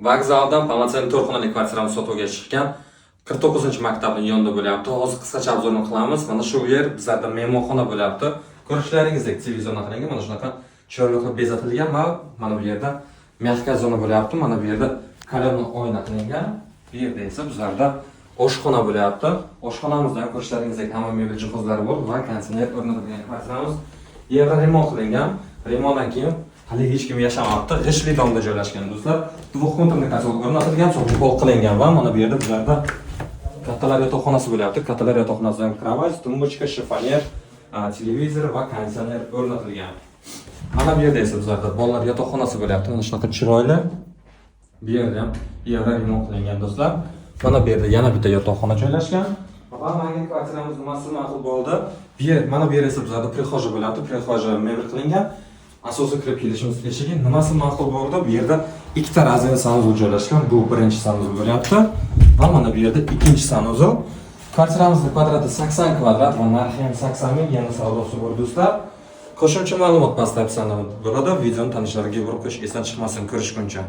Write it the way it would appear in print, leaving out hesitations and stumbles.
Vokzaldan полноценный 4 xonali kvartiramiz sotuvga chiqqan. 49-maktabning yonida bo'lyapti. Hozir qisqacha обзор ni qilamiz. Mana shu yer bizlarda mehmonxona bo'lyapti. Ko'rishlaringizdek, televizor qilingan, mana shunaqa chiroyli qilib bezatilgan va mana bu yerda мягкая zona bo'lyapti. Mana bu yerda каленый oyna qilingan. Bu yerda esa bizlarda oshxona bo'lyapti. Oshxonamizda ham ko'rishlaringizdek, hamma mebel jihozlari bor va konditsioner o'rnatilgan. Kvartiramiz евроремонт qilingan. Remontdan keyin hali hech kim yashamabdi. G'ishtli domda joylashgan, do'stlar. Двухконтурный котел o'rnatilgan, sovuq pol qilingan va mana bu yerda bizlarda kattalar yotoqxonasi bo'lyapti. Kattalar yotoqxonasidan кровать, тумбочка, shifoner, televizor va konditsioner o'rnatilgan. Mana bu yerda esa bizlarda bolalar yotoqxonasi bo'lyapti. Mana shunaqa chiroyli. Bu yerda ham евроремонт qilingan, do'stlar. Mana bu yerda yana bitta yotoqxona joylashgan. Va menga kvartiramiz nimasi ma'qul bo'ldi? Bu yer, mana bu yer esa bizlarda прихожая bo'lyapti. Прихожая mebel qilingan. Asosiy kirib kelishimiz eshigi. Nimasi ma'qul bo'ldi? Bu yerda ikkita раздельный санузел joylashgan. Bu birinchi санузел bo'lyapti. Va mana bu yerda ikkinchi санузел. Kvartiramizning kvadrati 80 kvadrat va narxi ham 80 ming, yana savdosi bor, do'stlar. Qo'shimcha ma'lumot pastda описание bo'ladi. Videoni tanishlarga yuborib qo'yish esdan chiqmasin. Ko'rishguncha.